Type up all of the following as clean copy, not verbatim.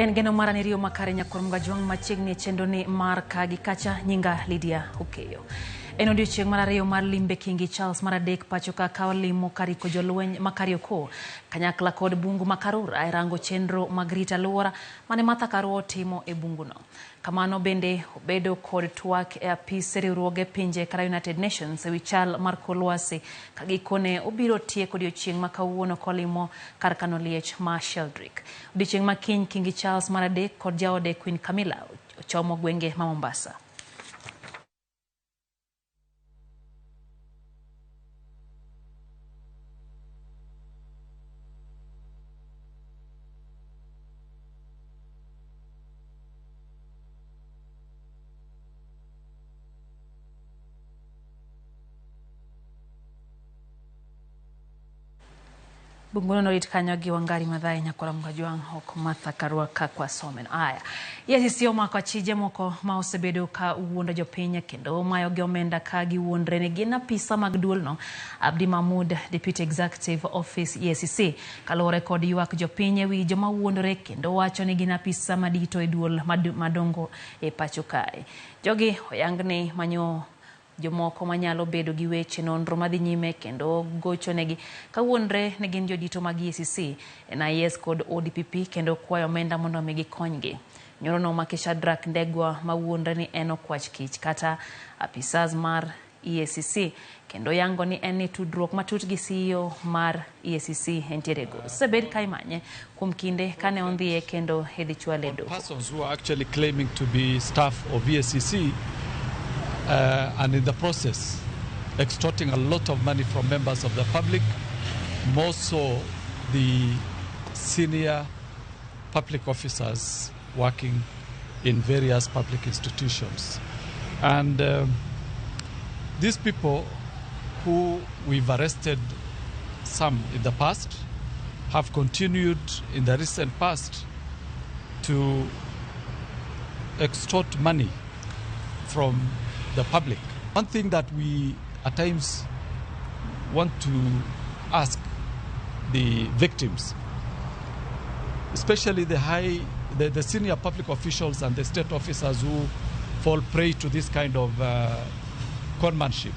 En geno mara ni riyo makare nyakwar Mgajwang' machiegni e chenro ni mar ka gi kacha nyinga Lydia Okeyo. En odiochieng' mar ariyo mar limbe Kingi Charles mar adek pacho ka ka olimo kariko jolweny ma Kariokor kanyakla kod bungu ma Karura e rango chenro mag rito alwora mane Martha Karua otimo e bunguno. Kamano bende obedo kod twak e apis riwruoge pinje kata United Nations ewi chal mar kor lwasi ka gikone obiro tieko odiochieng' ma kawuono kolimo kar kano liech ma Sheldrick. Odiochieng' ma kiny Kingi Charles mar adek kod jaode Queen Camilla ochomo gwenge ma Mombasa. Bunguno norit kanyo gi Wangari Maathai nyakwara Mgajwang' ok Martha Karua ka kwasomeno. Aya. EACC omako achije moko ma osebedo ka wuondo jopiny kendo mayo gi omenda ka giwuondre ni gin apisa mag duolno. Abdi Mahmud, Deputy Executive Office EACC, kaluwore kod ywak jopiny ewi joma wuondore kendo wacho ni gin apisa madito e duol madongo e pacho kae. Jogi oyang ni manyo jomoko manyalo bedo gi weche nonro madhi nyime kendo gochonegi kawuondre ni gin jodito mag EACC, NIS kod ODPP kendo kwayo omenda mondo mi gikonygi. Nyoro nomaki Shadrack Ndegwa mawuondre ni en okwach kich kata apisas mar EACC kendo yango ni en ni tudruok matut gi CEO mar EACC entiere go. Osebed ka imanye kuom kinde kane ondhiye kendo idhi chwale e doho. Persons who are actually claiming to be staff of EACC and in the process extorting a lot of money from members of the public, more so the senior public officers working in various public institutions. And these people who we've arrested some in the past have continued in the recent past to extort money from the public. One thing that we at times want to ask the victims, especially the senior public officials and the state officers who fall prey to this kind of conmanship,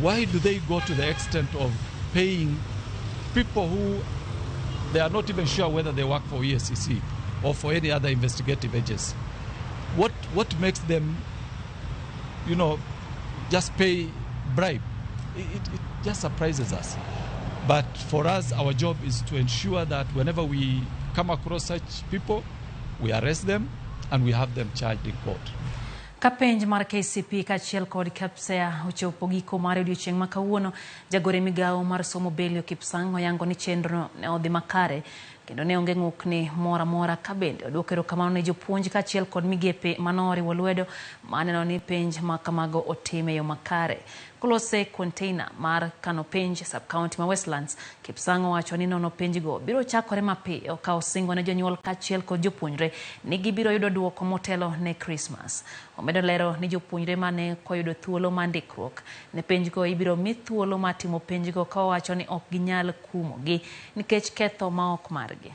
why do they go to the extent of paying people who they are not even sure whether they work for EACC or for any other investigative agency? What makes them just pay bribe? It just surprises us. But for us, our job is to ensure that whenever we come across such people, we arrest them and we have them charged in court. Ka penj mar KCPE kaachiel kod KPSEA ochopo giko mar odiochieng' ma kawuono, jagore migawo mar somo Belio Kipsang' oyango ni chenrono ne odhi makare kendo ne onge ng'ukni moro amora, ka bende oduoko erokamano ne jopuonj kaachiel kod migepe manoriwo lwedo maneno ni penj ma kamago otim e yo makare. Kolose container mar kano penj sub-county ma Westlands, Kipsang' owacho ni nono penjgo biro chakore mapiyo ka osingo ne jonyuol kaachiel kod jopuonjre ni gibiro yudo duoko motelo ne Christmas. Omedo lero ni jopuonjre mane koyudo thuolo mar ndikruok ne penjgo ibiro mi thuolo mar timo penjgo, ka owacho ni ok ginyal kumogi nikech ketho ma ok margi.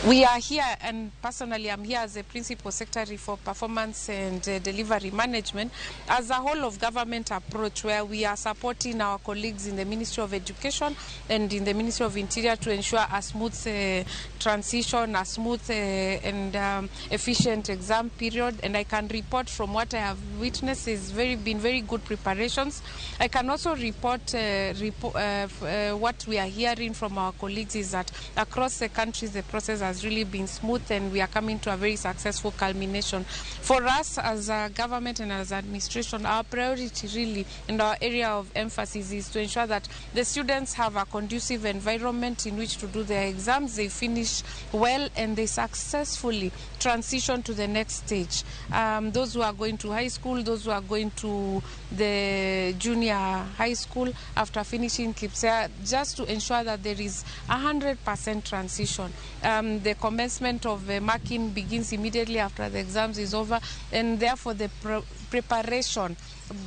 We are here, and personally I'm here as a Principal Secretary for Performance and Delivery Management, as a whole of government approach where we are supporting our colleagues in the Ministry of Education and in the Ministry of Interior to ensure a smooth transition, a smooth and efficient exam period. And I can report from what I have witnessed is been very good preparations. I can also report what we are hearing from our colleagues is that across the country the process has has really been smooth, and we are coming to a very successful culmination. For us as a government and as administration, our priority really and our area of emphasis is to ensure that the students have a conducive environment in which to do their exams, they finish well, and they successfully transition to the next stage. Those who are going to high school, those who are going to the junior high school after finishing KPSEA, just to ensure that there is 100% transition. The commencement of marking begins immediately after the exams is over, and therefore the preparation.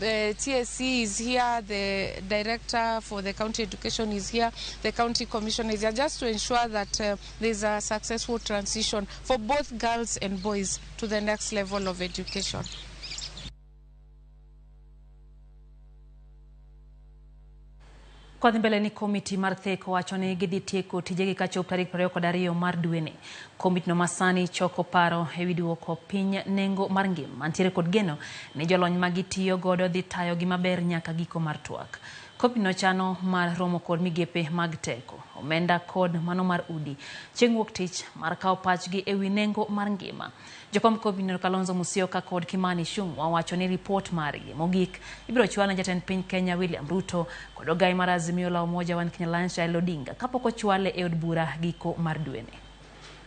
The TSC is here, the director for the county education is here, the county commissioner is here, just to ensure that there's a successful transition for both girls and boys to the next level of education. Kwadhi mbele ni komiti mar theko wacho ni gidhi tieko tijegi kachop tarik 22 mar dweni. Komiti no masani choko paro ewi duoko piny nengo mar ngima. Mantiere kod geno ni jolony magitiyo godo dhi tayogi maber nyaka giko mar twak. Komiti no chano mar romo kod migepe mag teko, omenda kod mano mar udi. Chieng' wuok tich mar kawo pachgi ewi nengo mar ngima. Jokom komiti Kalonzo Musyoka kod Kimani Ichung'wa wacho ni ripot margi mogik ibiro chwal ne jatend piny Kenya William Ruto kod ogai mar Azimio la Umoja One Kenya Alliance Raila Odinga kapok ochwale e od bura giko mar dweni.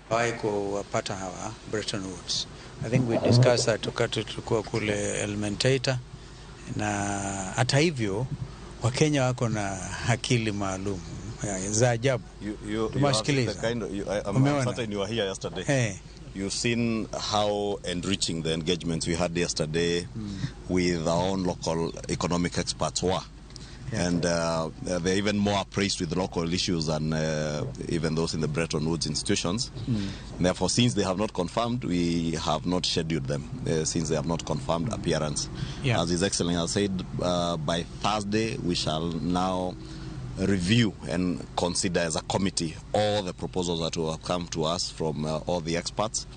Wahi kuwapata hawa Bretton Woods. I think we discussed that wakati tulikuwa kule Elementaita, na hata hivyo Wakenya wako na akili maalum za ajabu. Tumewasikiliza. I'm certain you were here yesterday. Hey. You've seen how enriching the engagements we had yesterday with our own local economic experts were. Yeah. And they're even more appraised with local issues than even those in the Bretton Woods institutions. Therefore, since they have not confirmed, we have not scheduled them, since they have not confirmed appearance. Yeah. As His Excellency has said, by Thursday, we shall now review and consider as a committee all the proposals that will have come to us from all the experts,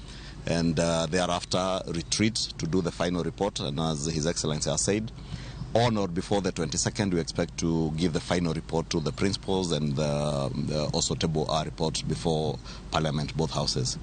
and thereafter retreat to do the final report. And as His Excellency has said, on or before the 22nd, we expect to give the final report to the principals and also table our report before Parliament, both houses.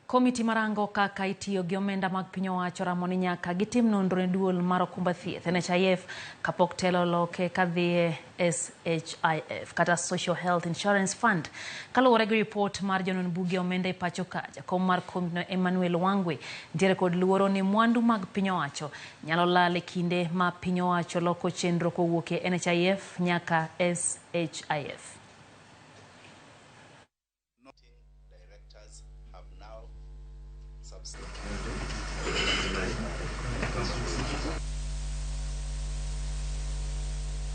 Komiti marango kaka itiyo gi omenda mag piny owacho ramo ni nyaka gitim nonro ne duol mar okumba thieth NHIF kapok telo loke kadhi e SHIF kata Social Health Insurance Fund. Kaluwore gi ripot mar jonon buge omenda e pacho ka, jakom mar komitino Emmanuel Wangwe nitiere kod luoro ni mwandu mag piny owacho nyalo lal e kinde ma piny owacho loko chenro kowuok e NHIF nyaka SHIF.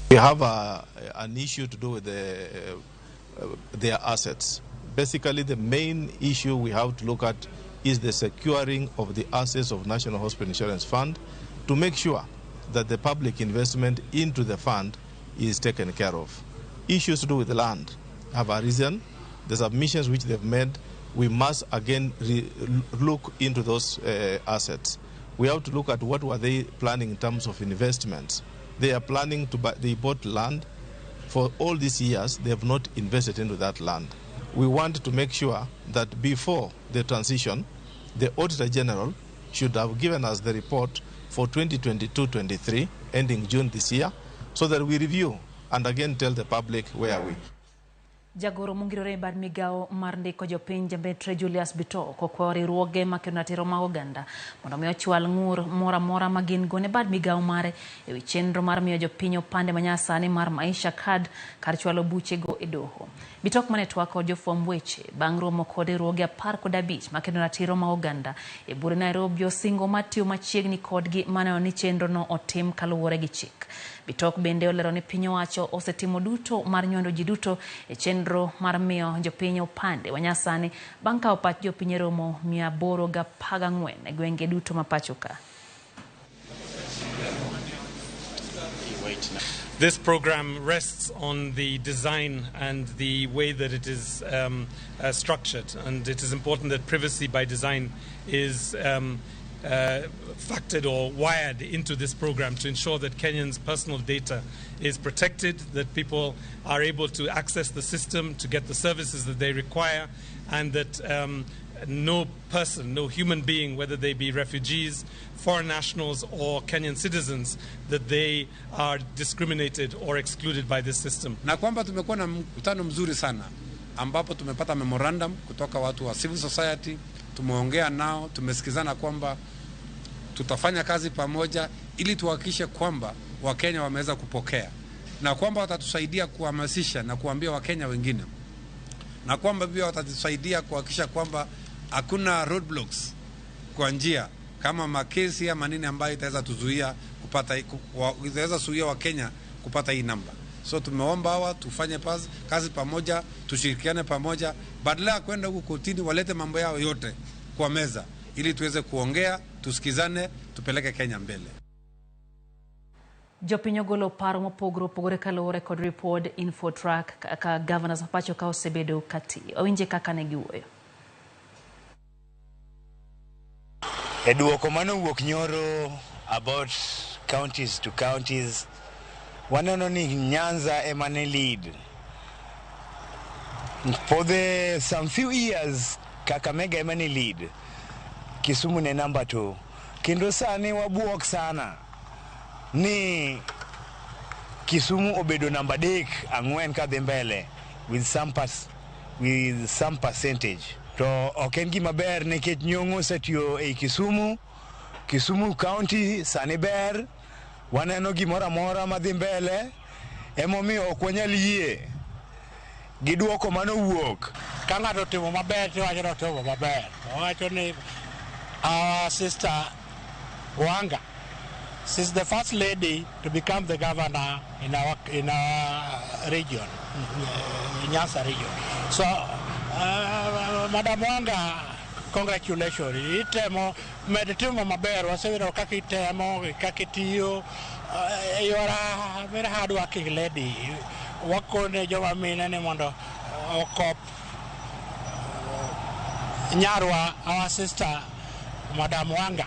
We have an issue to do with their assets. Basically, the main issue we have to look at is the securing of the assets of National Hospital Insurance Fund to make sure that the public investment into the fund is taken care of. Issues to do with the land have arisen. The submissions which they've made, we must again look into those assets. We have to look at what were they planning in terms of investments. They are planning to buy, they bought land. For all these years, they have not invested into that land. We want to make sure that before the transition, the Auditor General should have given us the report for 2022-23, ending June this year, so that we review and again tell the public where are we. Jagoro mongirore e bad migawo mar ndiko jopiny Jabetre Julius Bitok okwayo riwruoge makedo ratiro mag oganda mondo mi ochwal ng'ur moro amora ma gin go ne bad migawo mare ewi chenro mar miyo jopiny opande manyasani mar Maisha Card kar chwalo buchego e doho. Bitok mane twak kod jofwamb weche bang' romo kod riwruoge 15 makedo ratiro mag oganda e bure Nairobi osingo mar tiyo machiegni kodgi maneno ni chenro no otim kaluwore gi chik. Bitok bende olero ni piny owacho osetimo duto mar nywando ji duto e chenro mar miyo jopiny opande wanyasani bang' kawo pach jopiny e romo 814 e gwenge duto ma pacho ka. This program rests on the design and the way that it is structured, and it is important that privacy by design is factored or wired into this program to ensure that Kenyans' personal data is protected, that people are able to access the system to get the services that they require, and that no person, no human being, whether they be refugees, foreign nationals, or Kenyan citizens, that they are discriminated or excluded by this system. Na kwamba tumekuwa na mkutano mzuri sana ambapo tumepata memorandum kutoka watu wa civil society, tumeongea nao, tumesikizana kwamba tutafanya kazi pamoja ili tuhakikishe kwamba Wakenya wameweza kupokea na kwamba watatusaidia kuhamasisha na kuambia Wakenya wengine, na kwamba pia watatusaidia kuhakikisha kwamba hakuna roadblocks kwa njia kama makesi ama nini ambayo itaweza tuzuia kupata, itaweza zuia Wakenya kupata hii namba. So tumeomba hawa tufanye kazi pamoja, tushirikiane pamoja, badala ya kwenda huku kotini walete mambo yao yote kwa meza ili tuweze kuongea, tusikizane, tupeleke Kenya mbele. Jopiny ogolo paro mopogore opogore kaluwore kod ripod Infotrack kaka governors ma pacho ka osebedo katiyo. Awinje kaka ne giwuoyo. E duoko manowuok nyoro about counties to counties, waneno ni Nyanza ema ne lead. For the some few years, Kakamega ema ne lead, Kisumu ne number 2. Kendo sani wabuok sana ni Kisumu obedo namba 3 4 kadhi mbele with some percentage. To ok en gima ber nikech nyong'o osetiyo ei Kisumu. Kisumu County sani ber, waneno gimoro amora madhi mbele, emomiyo ok wanyal yie gi duoko manowuok. Ka ng'ato otimo maber tiwacho ni otimo maber. Owacho ni our sister Wanga, she's the first lady to become the governor in our region, Nyanza region. So, Madam Wanga, congratulations. Itemo, med timo maber, wasewinjo kaka itemo, kaka itiyo. You are a very hard working lady. Wakone joma mine ni mondo okop nyarwa, our sister Madam Wanga.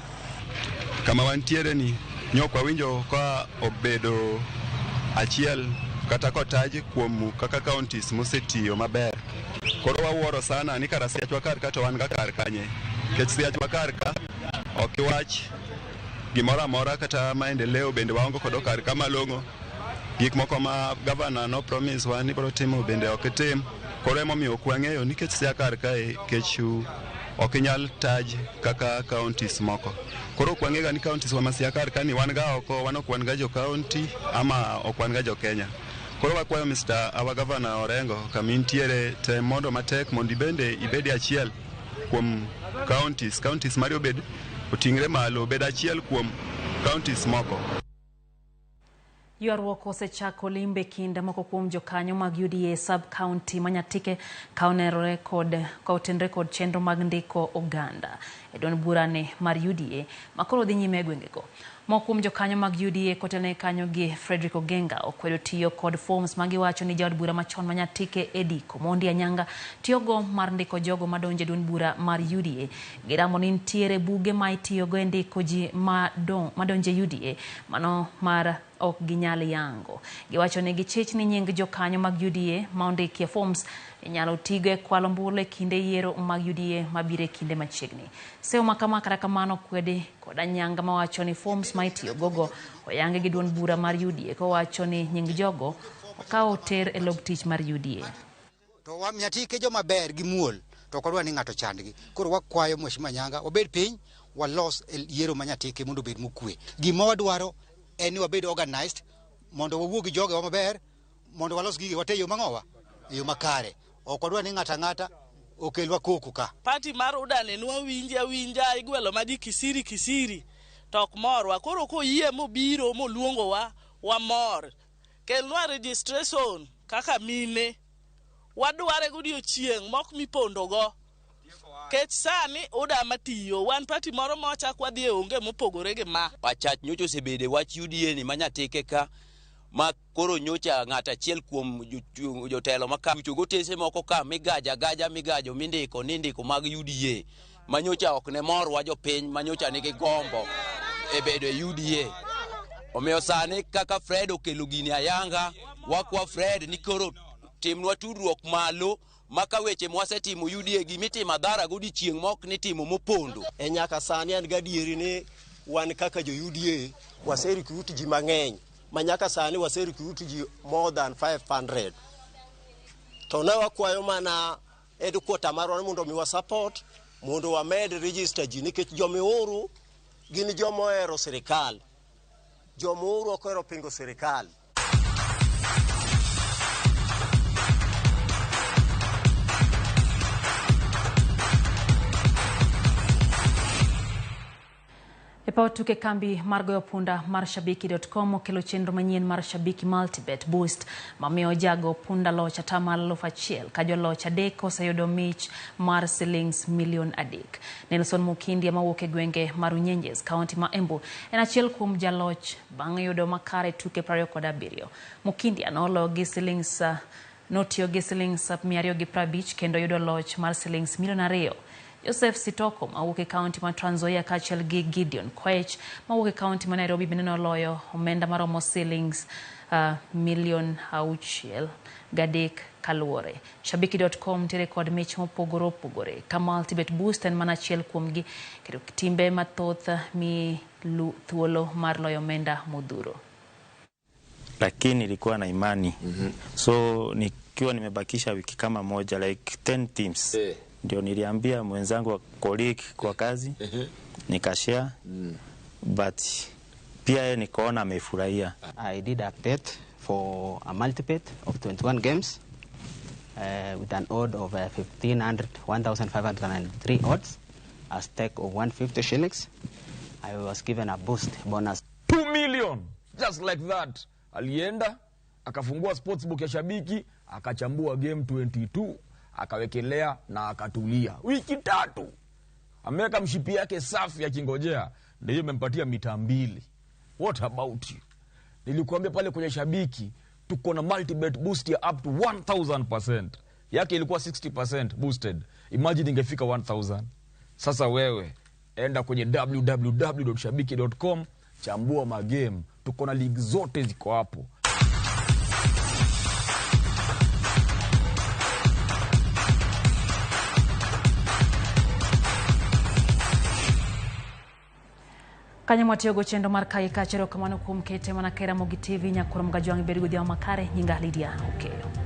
Kama wantiere ni nyok wawinjo ka obedo achiel kata kotaj kuom kaka counties mosetiyo maber. Koro wawuoro sana ni kara siachwa kar ka to wan ga kar kanye. Nikech siachwa kar ka ok iwach gimoro amora kata maendeleo bende waongo kodo kar ka malong'o. Gik moko ma gavana no promise wa ni biro timo bende ok tim. Koro emomiyo ok wang'eyo nikech sia kar kae kech ok inyal taj kaka counties moko. Koro ok wang'ega ni counties wa ma Siaya kar ka ni wan ga oko, wan ok wan ga jo county ama ok wan ga jo Kenya. Koro wakwayo Mr. our Governor Orengo kama intiere tem mondo matek mondo ibende ibed achiel kuom counties. Counties mari obed oting're malo, obed achiel kuom counties moko. Ywaruok osechako limbe kind moko kuom jokanyo mag UDA sub-county ma Nyatike ka otenore kod chenro mag ndiko oganda e duond burani mar UDA makoro dhi nyime e gwengego. Moko kuom jokanyo mag UDA kotelne kanyo gi Frederick Ogenga okwedo tiyo kod forms magiwacho ni jaod bura machon ma Nyatike Eddie Komondi Anyanga tiyogo mar ndiko jogo madonjo e duond bura mar UDA. Giramo ni nitiere buge ma itiyogo e ndiko ji madonjo e UDA mano mar ok ginyal yango. Giwacho ni gichich ni nying jokanyo mag UDA ma ondiki e forms inyalo tigo e kwalo ombulu e kinde yiero mag UDA mabiro e kinde machiegni. Sewo makama kata kamano kwede kod Anyanga mawacho ni forms ma itiyogogo oyangi gi duond bura mar UDA kowacho ni nying jogo okaw oter e log tich mar UDA. To Nyatike joma ber gi muol to ok wadwa ni ng'ato chandgi. Koro wakwayo Mheshimiwa Anyanga wabed piny walos yiero ma Nyatike mondo obed mokwe. Gima wadwaro en ni wabed organized mondo wawuo gi jogewa maber mondo walos gige wate e yo mang'owa, e yo makare. Ok wadwa ni ng'ato ang'ata okelwa koko ka. Party mar UDA ne nwawinje awinja igwelo ma ji kisiri kisiri to ok morwa. Koro koyie mobiro moluongowa wamor. Kelnwa registration kaka mine. Wadware godiochieng' mok mipondogo. Kech sani UDA matiyo, wan party moro mawachak wadhi e onge mopogore gi ma. Achach nyocha osebede wach UDA ni ma Nyatike ka ma koro nyocha ng'at achiel kuom jotelo ma ka gotese moko ka migaja gaja migajo mindiko nindiko mag UDA. manyocha ok ne morwa jopiny manyocha nigi gombo e bedo e UDA. Omiyo sani kaka Fred okelo gini ayanga, wakwa Fred ni koro timnwa tudruok malo maka weche mwasetimo UDA gimitimo adhara godiochieng' mok nitimo mopondo. E nyaka sani an gadieri ni wan kaka jo UDA wase recruit ji mang'eny ma nyaka sani wase recruit ji more than 500. To ne wakwayo mana headquarter marwa mondo omiwa support mondo wamed register ji nikech jomiuru gin joma ohero sirikal. Jomiuru ok ohero pingo sirikal. E paw tuke kambi mar goyo punda mar Shabiki.com okelo chenro manyien mar Shabiki Multibet Boost mamiyo jago punda loch atamalo 1000 ka joloch 3 oseyudo mich mar silings milion 3. Nelson Mukindi mawuok e gwenge mar Unyenjes, kaunti ma Embu, en achiel kuom jaloch bang' yudo makare tuke 27. Mukindi noloyo gi silings notiyo gi silings 250 kendo yudo loch mar silings milion 2. Joseph Sitoko mawuok e kaunti ma Trans Nzoia kaachiel gi Gideon Koech mawuok e kaunti ma Nairobi bende noloyo omenda maromo silings milion 6.3 kaluwore. Shabiki.com nitiere kod mich mopogore opogore ka Multibet Boost en mana achiel kuomgi kendo timbe mathoth mi thuolo mar loyo omenda modhuro. Lakini nilikuwa na imani. So nikiwa nimebakisha wiki kama moja like 10 teams. Ndio niliambia mwenzangu wa colleague kwa kazi, nikashare, but pia yeye nikaona amefurahia. I did a bet for a multibet of 21 games with an odd of 1,593 odds, a stake of 150 shillings. I was given a boost bonus. 2 million, just like that. Alienda, akafungua sportsbook ya Shabiki, akachambua game 22. Akawekelea na akatulia wiki 3, ameweka mshipi yake safi akingojea, ndio imempatia mita 2. What about you? Nilikuambia pale kwenye Shabiki tuko na multibet boost ya up to 1000%. Yake ilikuwa 60% boosted, imagine ingefika 1000. Sasa wewe enda kwenye www.shabiki.com, chambua magame, tuko na league zote ziko hapo. Kanyo mwatiyogo chenro mar Kae Kacha, erokamano kuom kete mana Kera Mogi TV, Nyakurom Gajwang' bedo godhiambo makare, nyinga Lydia Okeyo.